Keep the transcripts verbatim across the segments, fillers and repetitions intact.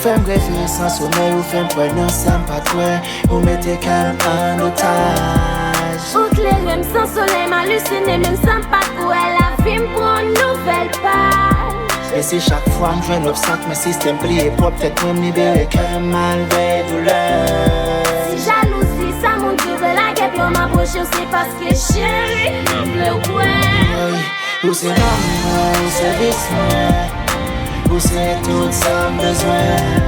Fè m reve san somèy, ou fè m kwè nan sa m pa t kwè. Ou mete kè m an otaj. Ou klere m san solèy, m alisine menm san m pa t kwè. Lavi m pran nouvèl paj. E si chak fwa m jwenn obstak, men sistèm pliye pwòp tèt mwen, m libere kè m malgre doulè. Si jalouzi sa moun ki vle lagè pye w, m apwoche w, se paske cheri, m vle w kwè. Ou se lanmou mwen, ou se vis mwen. Ou se tout sa m bezwen.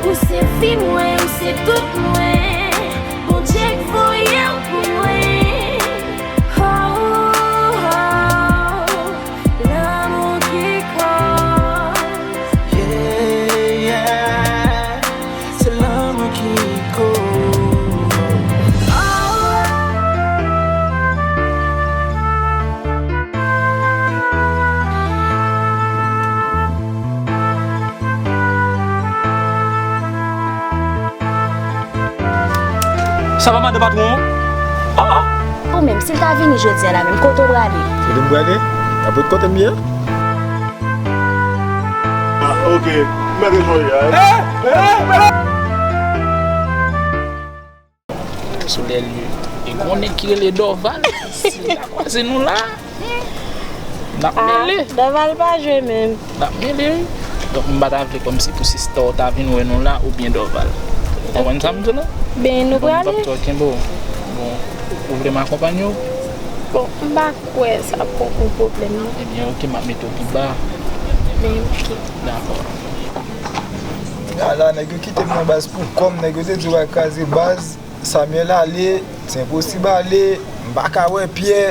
Ou se vi mwen, ou se tout mwen. Bondye k voye w pou mwen. Oh, oh, lanmou ki koz. Yeah, yeah. Se lanmou ki koz. Sa pa madan patwon an? Ah, ah. Ou menm, si l ta vini jodi a la menm, kote w prale? Kote m prale? Apot kote m ye? Ah, ok. M mèt jwenn ya. Sou lè l ye. E gen yon nèg ki rele Dorval. Si l ta kwaze nou la, n ap mele. Dorval pa jwe menm. N ap mele, wi. Donk, m pa ta vle kòmsi pou sista w ta vin wè nou la oubyen Dorval. Ou konprann sa m di w la? Ben, nou prale. Bon, m p ap twò kenbe w. Bon, ou vle m akonpanye w? Bon, m pa kwè sa poko pwoblèm, non. Ebyen, ok, m ap mete w pi ba. Ben, ok. Dakò. Ala, nèg yo kite m nan baz pou kò m, nèg yo te di yo pral kraze baz. Samuel ale, se enposib ale, m pa ka wè Pyè.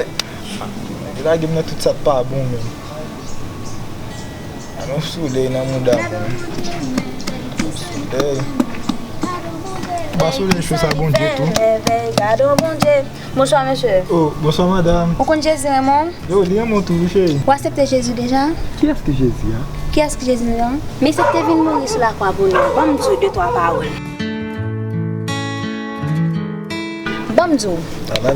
Nèg yo lage m nan tout sa k pa bon menm. An yon solèy nan mouda mwen. Solèy. Ba solèy cho sa Bondye tou. Gade yon Bondye. Bonswa, mesye. Oh, bonswa, madam. Ou konn Jezi renmen w? Yo, li renmen w tou, wi, cheri. Ou aksepte Jezi deja? Kiyès ki Jezi a? Kiyès ki Jezi deja? Mesye ki te vin mouri sou lakwa pou nou. Ban m di w de twa pawòl. Ban m di w,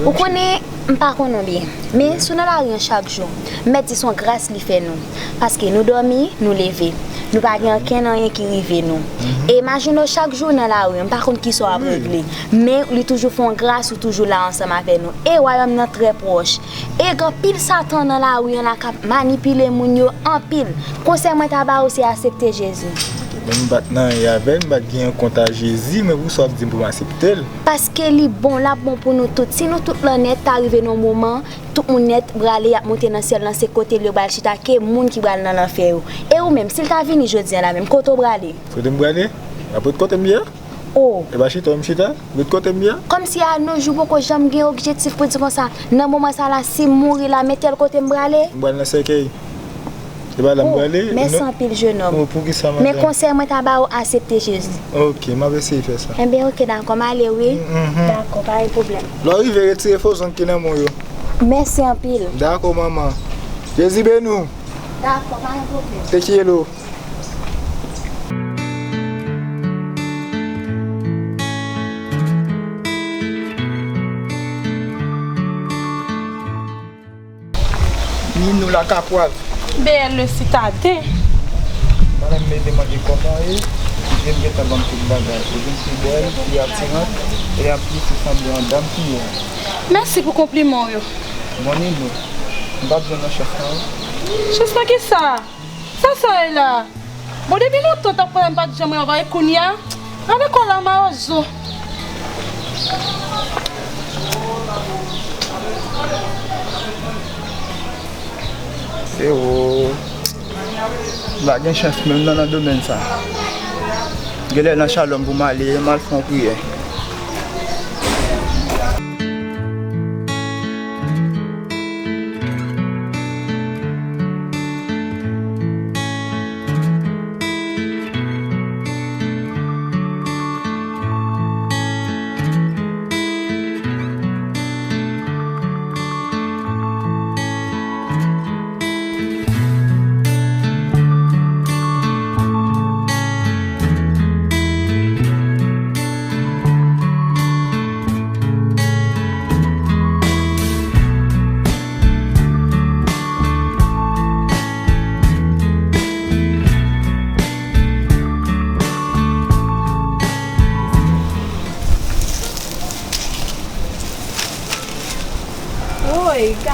ou konnen, m pa konnen w byen, men si w nan lari an chak jou, m mèt di se yon gras li fè nou. Paske nou dòmi, nou leve. Nou pa gen ankenn anyen ki rive nou. E imajine w chak jou w nan lari an, m pa konn kisa w ap regle. Men li toujou fè yon gras, ou toujou la ansanm avè nou. E wayòm nan trè pwòch. E gen anpil satan nan lari an la k ap manipile moun yo anpil. Konsèy mwen ta ba ou se aksepte Jezi. Men m pa t nan anyen avè l, m pa t gen yon kont a Jezi, men poukisa w ap di m pou m aksepte l? Paske li bon, l ap bon pou nou tout. Si nou tout lan nèt, ta rive nan yon moman, tout moun nèt prale, y ap monte nan syèl lan, se kote l yo pral chita, ke moun ki pral nan lanfè yo. E ou menm, si l ta vini jodi a la menm, kote w prale? Kote m prale? Apot kote m ye a? Oh. E pa chita w m chita? Ret kote m ye a? Kòmsi a nos jours poko janm gen objektif pou di konsa, nan moman sa la, si m mouri la, men tèl kote m prale? M pral nan sèkèy. E pa la m prale? Mèsi anpil, jenòm. Oh, poukisa, madanm? Men konsèy mwen ta ba ou, aksepte Jezi. Ok, m ap eseye fè sa. Enben, ok, dakò, m ale, wi. Dakò, pa gen pwoblèm. Lè w rive, retire fo zong ki nan men w yo. Mèsi anpil. Dakò, manman. Jezi beni w. Dakò, pa gen pwoblèm. Te kiyelo. Ninou la Kapwav. B L le Sitaden. Madanm, m te mande kòman w ye. Li vin gentan ban m tout bagay. Ou vin pi bèl, pi atirant, e anplis ou sanble yon dam fiyè. Mèsi pou konpliman w yo. Bon, Ninou, m p ap jwenn nan chans lan, wi. Chans nan kisa? Sa sa ye la? Bon, depi lontan w t ap pran m pa t janm wè w, e kounye a? Gade kò la mawozo. Ewo. M pa gen chans menm nan, nan domèn sa. Genlè nan Shalom pou m ale, m al fè yon priyè.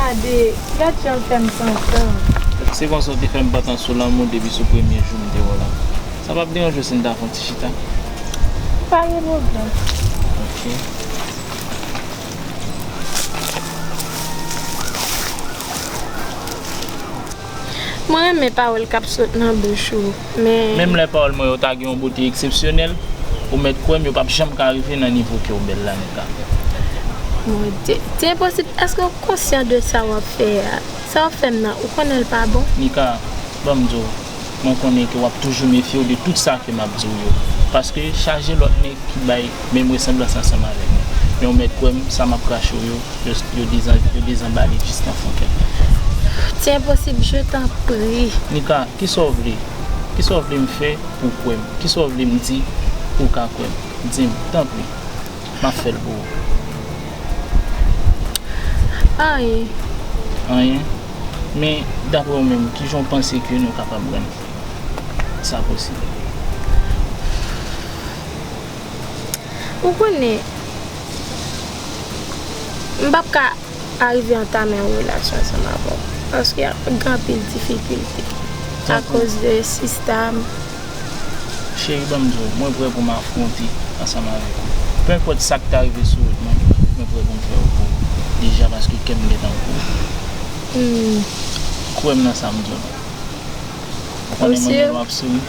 Gade, gad jan l fè m pantan. Se konsa w te fè m pantan sou lanmou depi sou premye jou m te wè w la. Sa p ap deranje w si n ta fè yon ti chita? Pa gen pwoblèm. Ok. Mwen renmen pawòl k ap sot nan bouch ou, men. Menm lè pawòl mwen yo ta gen yon bote eksepsyonèl, ou mèt kwè m, yo p ap janm ka rive nan nivo ke w bèl la, Nika. Mon Dye, se enposib. Èske w konsyan de sa w ap fè a? Sa w ap fè m nan, ou konnen l pa bon? Nika, ban m di w, mwen konnen ke w ap toujou mefye w de tout sa ke m ap di w yo. Paske chaje lòt nèg ki bay menm resanblans ansanm avèk mwen. Men w mèt kwè m, sa m ap krache w yo, yo, yo dezan-, yo dezanbale jis nan fon kè m. Se enposib, je t'en prie. Nika, kisa w vle? Kisa w vle m fè pou w kwè m? Kisa w vle m di pou w ka kwè m? Di m, tanpri. M ap fè l pou ou. Anyen. Anyen? Men, daprè w menm, kijan w panse ke nou kapab rann sa posib? Ou konnen, m p ap ka arive antame yon relasyon ansanm avè w, paske ap gen anpil difikilte akoz de sista m. Cheri, ban m di w, mwen prè pou m afwonte ansanm avèk ou. Penpòt sa k ta rive sou wout mwen, mwen prè pou m fè w pou ou. Deja, paske kè m gentan pou ou. Hmm. Kwè m nan sa m di w la. Ou konnen mwen gen lè w ap souri.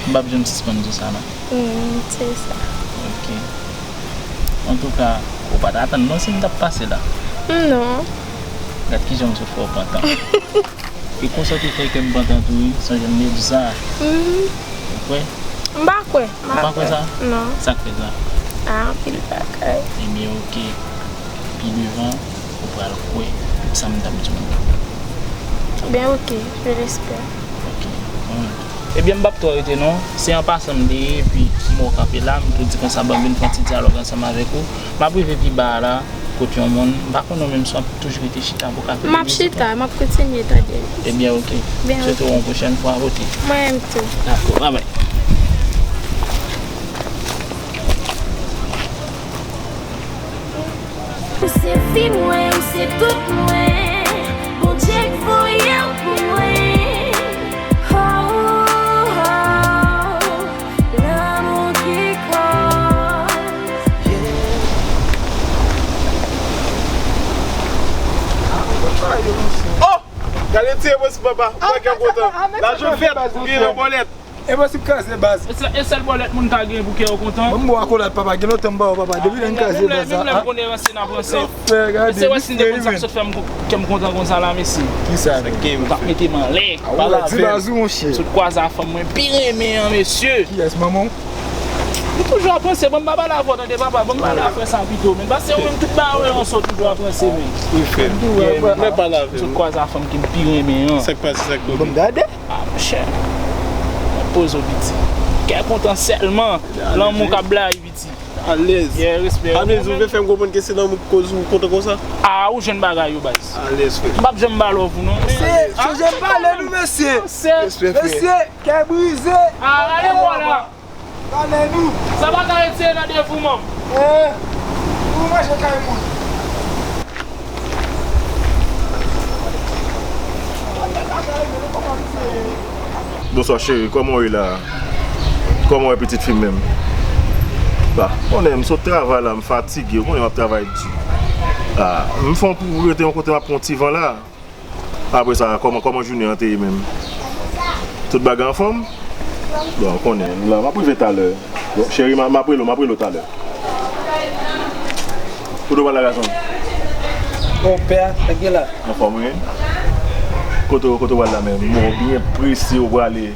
M p ap janm sispann di w sa, non. Hmm, se sa. Ok. Antouka, ou pa t atann non si m t ap pase la. Non. Gad kijan m sot fè w pantan. E konsa w te fè kè m pantan tou wi, sonje m te di w sa. Mhm. Ou kwè? M pa kwè. Ou pa kwè sa? Non. Sa k fè sa? A, anpil bagay. Ebyen, ok. Pi devan, ou pral kwè tout sa m t ap di w. Ben, ok, je l'espère. Ok. Bon. Ebyen, m p ap twò rete non. Se an pasan m te ye, epi m wè w kanpe la, m tou di konsa, ban m vin fè yon ti dyalòg ansanm avèk ou. M ap rive pi ba a la, kot yon moun, m pa konnen w menm si w ap toujou rete chita pou kafe. M ap chita, m ap kontinye tande. Ebyen, ok. M swete w yon pwochèn fwa, ok. Mwen menm tou. Dakò, babay. Ou se vi mwen, ou se tout mwen. Bondye k voye w pou mwen. Oh, oh, oh. Lanmou ki koz. Oh! Gade ti Emos papa, mwen gen kontan. Lajan vèt, gen nan bòlèt. Enposib kraze baz. E sèl, e sèl bòlèt moun ka gen pou kè w kontan. Bon, m bò akolad papa, gen lontan m ba w papa, depi lè n kraze baz la. Menm lè m konnen ranse n ap ranse. Frè, gade. Mesye, wè si n te konn sa k sot fè m, kè m kontan konsa la, mesye. Kisa? Ou t ap mete m anlè. A wi, ti baz ou, monchè. M sot kwaze a fanm mwen pi renmen an, mesye. Kiyès, manman w? Li toujou ap ranse, bon, m pa pale avè w, tande papa, bon, m pale a frè sa pito, men, paske ou menm tout bagay ou ranse, ou toujou ap ranse, men. Wi, frè m. Mwen pale avè w. M sot kwaze a fanm ke m pi renmen an. Sa k pase, sa k rive? Bon, gade. A, monchè. Mwen poze w piti. Kè kontan sèlman. Lanmou k ap blayi piti. Alèz. Yeah, respè. Alèz, ou vle fè m konprann ke se lanmou k koz ou kontan konsa? A, ou jwenn bagay yo, baz. Alèz, frè. M p ap janm ba love ou, non. Mesye, sonje m pale nou, mesye. Respè, frè. Mesye, kè brize. A, ale bò la. Pale nou. Sa pa ka retire nan devouman m. Eh, ou manje kay moun. Bonswa cheri, kòman w ye la? Kòman w wè pitit fi m menm? Ba, konnen m sot travay la, m fatige, ou konnen m ap travay di. Ah, m fè yon pou rete yon kote, m ap pran yon ti van la. Apre sa, kòman, kòman jounen an te ye menm? Tout bagay anfòm? Bon, ou konnen, la, m ap rive talè. Bon, cheri, m a, m ap rele w, m ap rele w talè. Kote w pral la, gason? Bon, pè a, sa k gen la? Anfòm, wi. Kote, kote w pral la menm? Bon, ou byen prese, ou prale.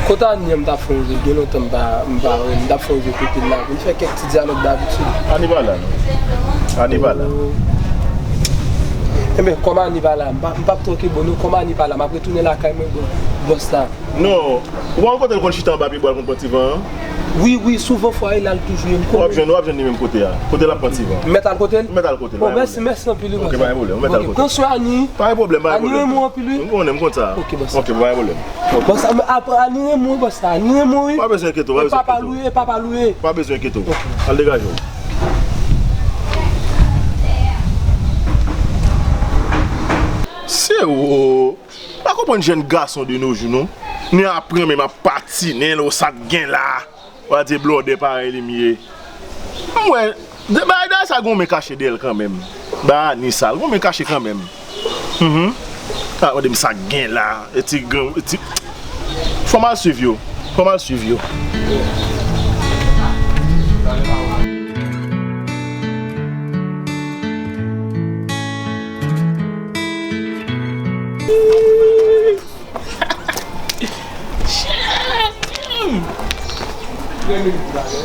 Kote Ani an, m t ap fè yon vit, gen lontan m pa, m pa wè l, m t ap fè yon vit kote l la, vin fè kèk ti dyalòg dabitid. Ani pa la, non. Ani pa la. Enben, kòm Ani pa la, m pa, m p ap twò ke bon, non, kòm Ani pa la, m ap retounen lakay mwen, bon, bòs la. Non, ou pa wè kote l konn chita anba pye bwa l konn pran ti van an? Wi, wi, souvan fwa e la l toujou ye, m konnen. W ap jwenn, w ap jwenn li menm kote a. Kote l ap pran ti van. M mèt al kote l? Mèt al kote l, pa gen pwoblèm. O, mèsi, mèsi anpil, wi, bòs. Ok, pa gen pwoblèm, w mèt al kote l. Pran swen Ani. Pa gen pwoblèm, pa gen pwoblèm. Ani renmen w anpil, wi. M konnen, m konn sa. Ok, bòs. Ok, pa gen pwoblèm. Bòs, ap-, Ani renmen w, bòs, Ani renmen w, wi. Pa bezwen enkyete w, pa bezwen enkyete w. E papa l ou ye, e papa l ou ye. Pa bezwen enkyete w. Al degaje w. Oh, pa konprann jèn gason de nos jours non. Ni aprann menm ap patinen lè w sa k gen la. Ou a di blòdè parèy li m ye. M wè, de bagay dèyè sa gon men kache dèyè l kanmenm. Bagay ni sal, gon men kache kanmenm. Mhm. A, mande m sa k gen la. E ti gran, e ti. Fò m al swiv yo. Fò m al swiv yo.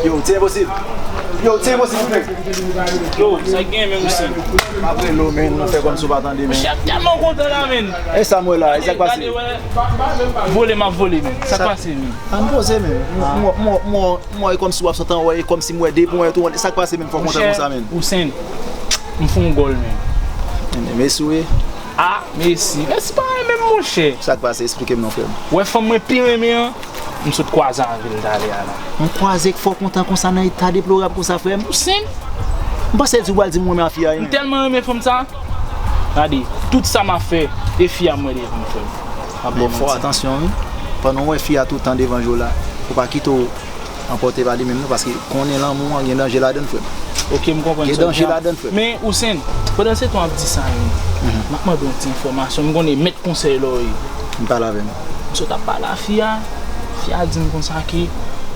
Yo, ti enposib. Yo, ti enposib, frè. Yo, sa gen menm ou si. M ap rele w, men, nou fè kòmsi w pa tande, men. Chèf tèlman kontan la, men. E sa m wè la, e sa k pase? Gade, wè. Vole, m ap vole, men. Sa k pase, men? An poze, men. M wè, m wè, m wè, m wè, e kòmsi w ap santi an wè, e kòmsi m wè depi w wè tou, sa k pase, men, fò w kontan konsa, men. Ou sen. M fè yon gòl, men. Men, men, men, sou e. Ah, Messi. Messi pa renmen m, monchè. Sa k pase? Esplike m non, frè m. Wè fanm mwen pi renmen an, m sot kwaze avè l talè a la. Ou kwaze k fè w kontan konsa nan eta deplorab konsa, frè m? Ou sen? M panse di w pral di m renmen a fi a, wi, men. M tèlman renmen fanm sa. Gade, tout sa m ap fè, e fi a m wè devan m, frè m. Ap bon manti. Men fò atansyon, wi. Pandan w wè fi a tout tan devan je w la, fò pa kite w anpòte pa li menm non, paske konnen lanmou an gen danje ladann, frè m. Ok, m konprann sa w di a. Gen danje ladann, frè m. Men, Hussein, pandan se tan w ap di sa, men, m ap mande yon ti enfòmasyon. M konnen mèt konsèy la w ye. M pale avè m. M sot ap pale a fi a. Fi a di m konsa ke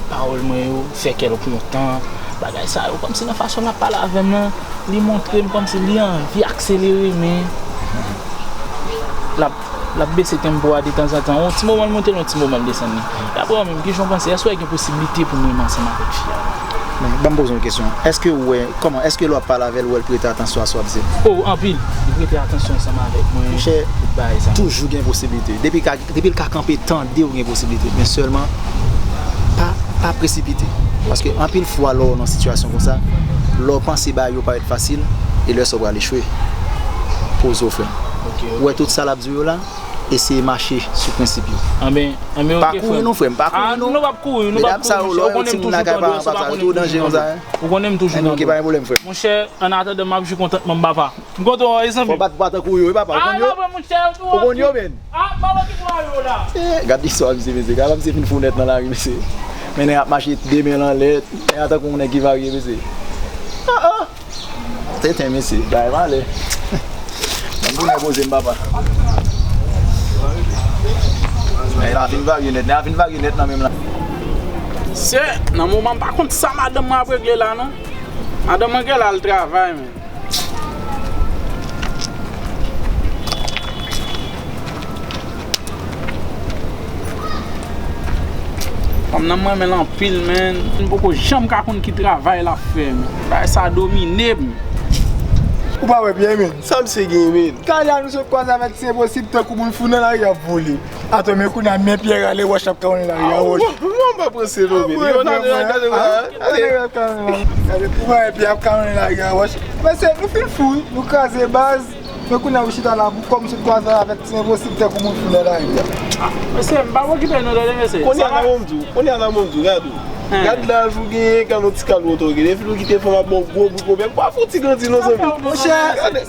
pawòl mwen yo fè kè l kontan. Bagay sa yo, kòmsi nan fason l ap pale avè m nan, li montre m kòmsi li anvi akselere, men l ap L ap bese tempo a detanzantan. Yon ti moman l monte l, yon ti moman l desann li. Daprè w menm, kijan w panse? Èske w wè gen posiblite pou m renmen ansanm avèk fi a? Men, ban m poze w yon kesyon. Èske w wè, kòman, èske lè w ap pale avè l, w wè l prete atansyon a sa w ap di l? O, anpil. Li prete atansyon ansanm avèk mwen. Monchè, tout bagay sa. Toujou gen posiblite. Depi ka, depi l ka kanpe tande w gen posiblite. Men sèlman, pa, pa presipite. Paske anpil fwa lè w nan sitiyasyon konsa, lè w panse bagay yo parèt fasil, e lè sa w pral echwe. Poze w, frè m. Ok, ok. Ou wè tout sa l ap di w yo la? Eseye mache sou prensip yo. Anben, anben, ok, frè m. Pa kouri non, frè m, pa kouri non. Ah, nou p ap kouri, nou p ap kouri, monchè. Ou konnen m toujou tande w, se pa konnen m toujou tande w. Ou konnen m toujou tande w. Monchè, annatandan, m ap jwi kontantman m, papa. M kontan wè w, zanmi. Fò w bat pa tankou yo, wi, papa. Ou konn yo? Ah, non, monchè, ou konn yo, men. Ah, m ap okipe w la. Eh, gad istwa misye, mesye. Gad misye fin fou nèt nan lari, mesye. Men nèg ap mache de men l anlè, nèg a tankou yon nèg ki varye, mesye. Ah, ah. Tenten, mesye, bay malè. Ban m tounen poze m, papa. Nèg la fin varye nèt, nèg la fin varye nèt nan men m la. Se, nan moman m pa konn sa madanm mwen ap regle la, non. Madanm mwen gen l al travay, men. Fanm nan m renmen l anpil, men. M poko janm ka konn ki travay l ap fè, men. Bagay sa domine m. Ou pa wè byen, men. Sa misye gen, men. Talè a nou sot kwaze avèk ti enposib tankou moun fou nan lari ap vole. Atò, men kounye a, men Pyè rale wòch l ap kawonnen lari a wòch. Mwen pa panse non, men. Yo nan gade la. Gade, ou pa wè Pyè ap kawonnen lari a wòch. Mesye, nou fin fou, wi. Nou kraze baz. Men kounye a ou chita la pou kòm sot kwaze avèk ti enposib tankou moun fou nan lari a. Mesye, m pa okipe nou tande, mesye. Kounye a la, mwen m di w, kounye a la, mwen m di w, gade w. Gad laj ou genyen, gad yon ti kal woto w genyen. Depi nou kite fanm ap ba w gwo bout pwoblèm, pa fouti grandi non, zanmi. Monchè,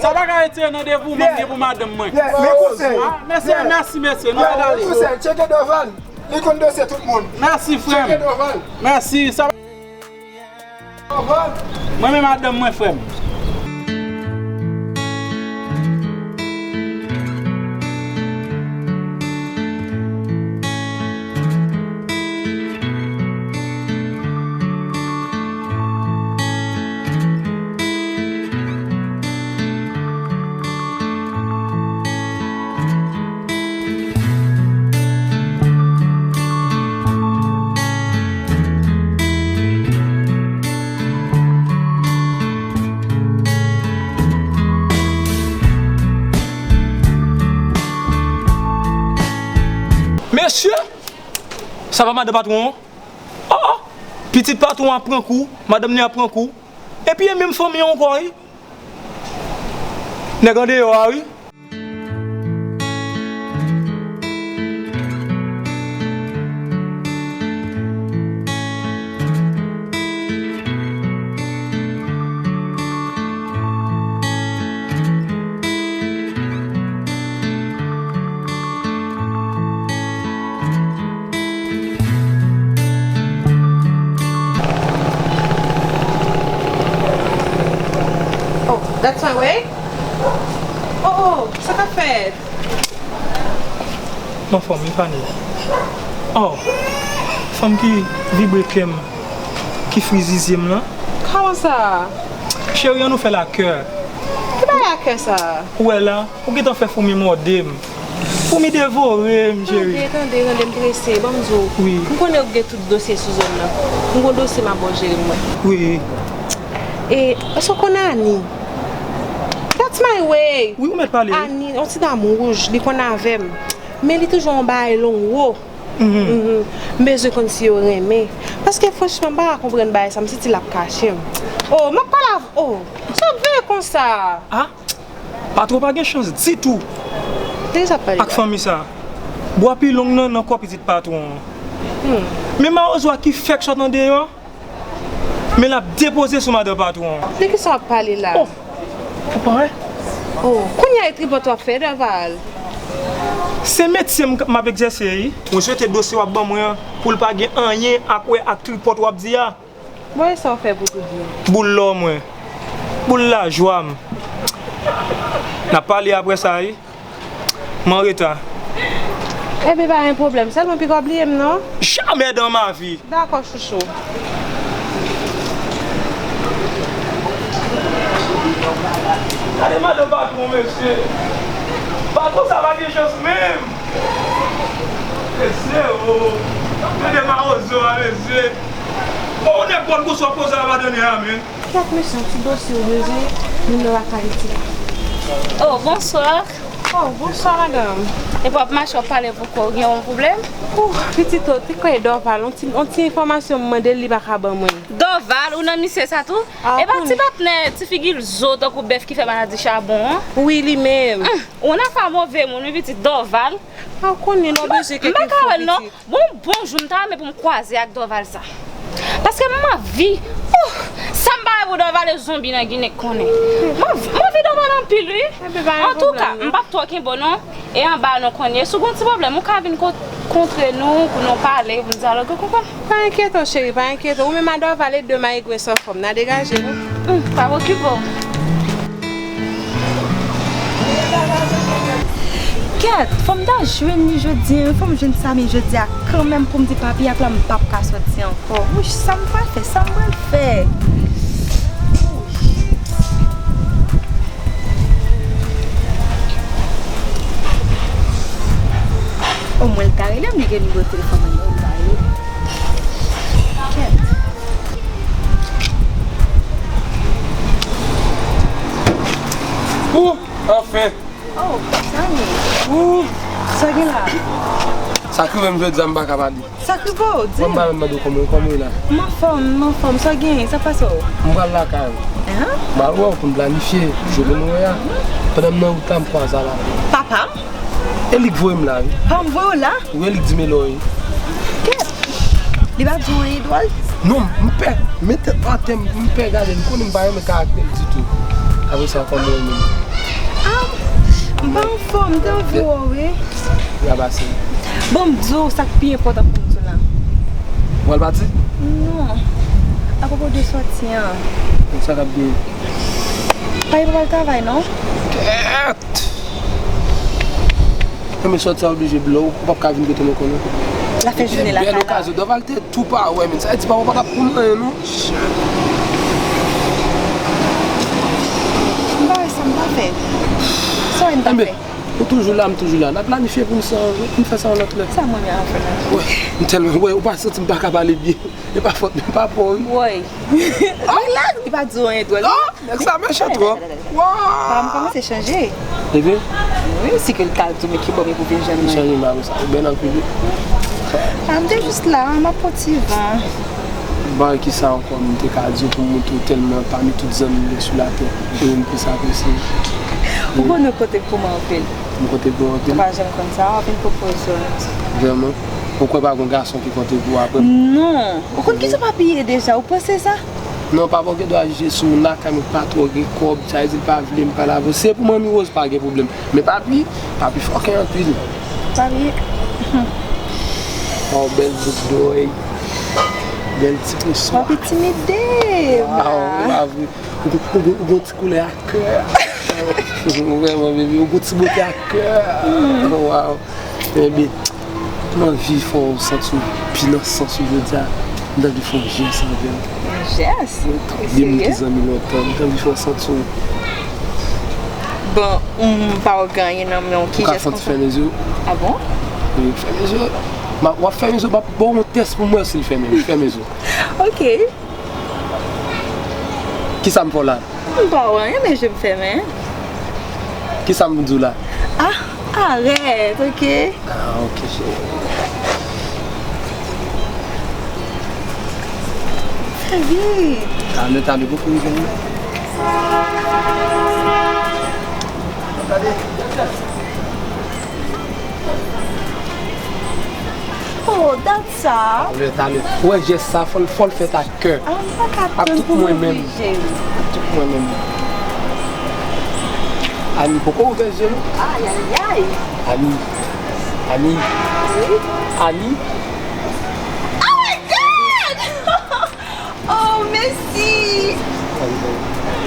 sa pa ka retire nan devouman m gen pou madanm mwen. Men konsèy. Ah, mesye, mèsi, mesye. Nou ret ale. Konsèy, tcheke Doval. Li konn dosye tout moun. Mèsi, frè m. Tcheke Doval. Mèsi. Sa Mwen renmen madanm mwen, frè m. Mesye, sa pa madan patwon an? Oh, oh. Pitit patwon an ap pran kou, madanm li ap pran kou. Epi e menm fanmi an ankò, wi. Nèg andeyò a, wi. M anfòm wi, Fanny. Oh, fanm ki vibre kè m, ki fri zizye m lan. Kòman sa? Cheri, ann nou fè l a kè. Ki bagay a kè sa? Ou wè la, ou gentan fè foumi mòde m. Foumi devore m, cheri. Tande, tande, tande, m prese, ban m di w. Wi. M konnen ou gen tout dosye sou zòn nan. M gon dosye m ap ba w jere mwen. Wi. E, èske w konn Ani? That's my way. Wi, ou mèt pale, wi. Ani, yon ti dam wouj, li konn avè m. Men li toujou yon bagay long wo. Mhm. Mhm. M bezwen konn si yo renmen. Paske franchman, m pa ka konprann bagay sa, m santi l ap kache m. Oh, m ap pale avè, oh, sa w ap veye konsa? Ah, patwon pa gen chans ditou. Deja pale ak fanmi sa. Bwa pi long nan, nan kò pitit patwon an. Hmm. Men mawozo a ki fèk sot andeyò, men l ap depoze sou madan patwon an. De kisa w ap pale la? Oh, ou pa wè? Oh, kounye a e tripòt w ap fè, Dorval? Se metye m k-, m ap egzèse, wi. Mwen swete dosye w ap ban mwen an, pou l pa gen anyen ak wè ak tripòt w ap di a. Bon, e sa w fè pou tout vi w? Boul lò mwen. Boul lajwa m. N ap pale apre sa, wi. M anreta. Ebyen, pa gen pwoblèm. Sèlman piga w bliye m, non? Jamais dans ma vie. Dakò, chouchou. Gade madan patwon, mesye. Patwon sa pa gen chans menm. Mesye, o. Gade mawozo a, mesye. Bon, ou nèg konn kou sou poze a, madanm, amen. Kèt mesye, yon ti dosye ou bezwen, moun nan lakay li la. Oh, bonswa. Oh, bonswa, madanm. Epi w ap mache, w ap pale pou kò w, gen yon pwoblèm? Oh, pitit, ou te kwè Dorval, yon ti, yon ti enfòmasyon m mande l, li pa ka ban mwen. Dorval, ou nan misye sa tou? Ah, epa ti patnè, ti figi l zo tankou bèf ki fè maladi chabon an? Wi, li menm. Hum, ou nan fa move moun, wi, pitit Dorval. Ah, ou konnen lè w bezwen kèk enfo, pitit. Bon, bon jou m ta renmen pou m kwaze ak Dorval sa. Paske m anvi, oh, sa m pa wè pou Dorval e zonbi nan Ginen k konnen. M anvi, m anvi Dorval anpil, wi. Antouka, m p ap twò kenbe w non. E anba nou konnen. Si w gen yon ti pwoblèm, ou ka vin ko-, kontre nou, pou nou pale, pou n dyaloge, ou konprann? Pa enkyete w, cheri, pa enkyete w. Ou menm a Dorval e de mayigwe san fòm. N a degaje nou. Hum, pa okipe w. Kèt, fò m ta jwenn li jodi a, wi, fò m jwenn Samy jodi a kanmenm pou m di papi ap la m p ap ka sòti ankò. Wouch, sa m pral fè, sa m pral fè? Omwen l ta rele m, li gen nimewo telefòn mwen, non, l ta rele m. Kèt. Ou, anfen! Oh, Samy. Ou. Sa gen la? Sa k rive m jodi a, m pa ka pale. Sa k rive w? Di m. Mwen m pa menm mande w kòman, kòman w ye la? M anfòm, m anfòm. Sa w genyen? Sa pase w? M pral lakay ou. Hen? M al wè w pou n planifye jou pou nou wè a. Pandan m nan wout la, m kwaze a la. Papa m? E li k voye m la, wi. Papa m voye w la? Wi, e li k di m e la w ye. Kèt! Li pa di w anyen dwòl? Non, m pè. Met tèt m atè, m pè gade l. M konnen m pa renmen karaktè l ditou. Apre sa, kòman w ye menm? Ah, m pa anfòm, m te anvi wè w, wi. Rabase. Bon, m di w sa k pi enpòtan pou m di w la. Ou pral pati? Non. Apwopo de sòti an. Sa k ap gen? Papi pa pral travay, non? Kèt! Enben sòt sa oblije blo, ou p ap ka vin kote mwen konnen. L ap fè jounen lakay la. Bèl okazyon. Dorval te tou pa wè, men sa vle di papa pa t ap konn anyen, non. M pa wè sa m ta fè. Sa w wè m ta fè? Ou toujou la, m toujou la. N a planifye pou n sa, pou n fè sa yon lòt lè. Sa mwen menm ap fè la? Wè, m tèlman, wè, ou pa santi m pa ka pale byen. E pa fòt, e pa pa w, wi. Woy. Li pa di w anyen dwòl. Oh, nèg sa mechan twòp. Waw. Pa m kòmanse chanje. Epi? Wi, si ke l ta di w, men ki bò m ye pou vin jwenn mwen. Chanje m avè sa. Ou bèl anpil, wi. Pa m te jis la, m ap pran ti van. Bon, kisa ankò m te ka di w pou m montre w tèlman pami tout zanmi m gen sou latè, e ou m plis apresye? Ou konnen w konte pou mwen anpil. M konte pou w anpil. Ou pa janm konn sa, w ap vin pwopoze w. Vrèman? Ou kwè pa gon gason ki konte pou w apre m? Non. Ou konn kisa papi ye deja, ou panse sa? Non, papa w gen dwa jije sou moun lakay mwen ki pa twò gen kòb, sa vle di l pa vle m pale avè w. Se pou manmi Rose pa gen pwoblèm. Men papi, papi fòkè anpil. Papi. Oh, bèl bout dòy. Bèl ti preswa. Papi timide. Waw, ou pa vre. Ou, ou, ou, ou gon ti koulè a kè. Vrèman, baby, ou gon ti bote a kè. Waw. Baby, m anvi fè w santi w pi nan sans ou jodi a. M t anvi fè yon jès avè w. Jès? Wi, de moun ki zanmi lontan. M t anvi fè w santi w. Bon, m pa wè gen anyen nan men w. Ki jès konsa? Ou ka santi fèmen zye w. Ah bon? Wi, fèmen zye w. M ap, w ap fèmen zye w, m ap ba w yon tès pou m wè si l fèmen. Fèmen zye w. Ok. Kisa m fè w la? M pa wè anyen, men je m fèmen. Kisa m di w la? Ah, arèt, ok. Ah, ok, cheri. Fè vit. Talè, talè, poko rive non. Oh, dat sa. Talè, talè. Ou wè jès sa, fò l, fò l fèt ak kè. Ah, m pa ka tann pou m oblije. Ak tout mwen menm. Ak tout mwen menm. Ani poko ouvè zye l. Ayayay. Ani. Ani. Wi. Ani. Oh my God! Oh, mèsi.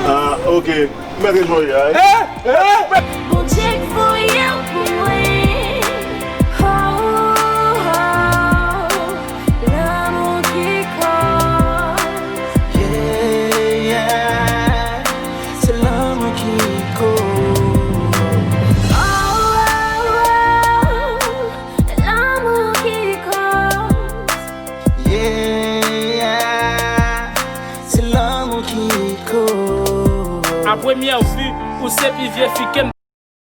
Ah, ok. Mèt jwe a, wi. Bondye k voye w pou mwen. Oh, oh, oh. Lanmou ki koz. Yeah, yeah. Se lanmou ki koz. Oh, oh, oh. Lanmou ki koz. Yeah, yeah. Se lanmou ki koz. A premyè vi, ou se pi vye fi ke m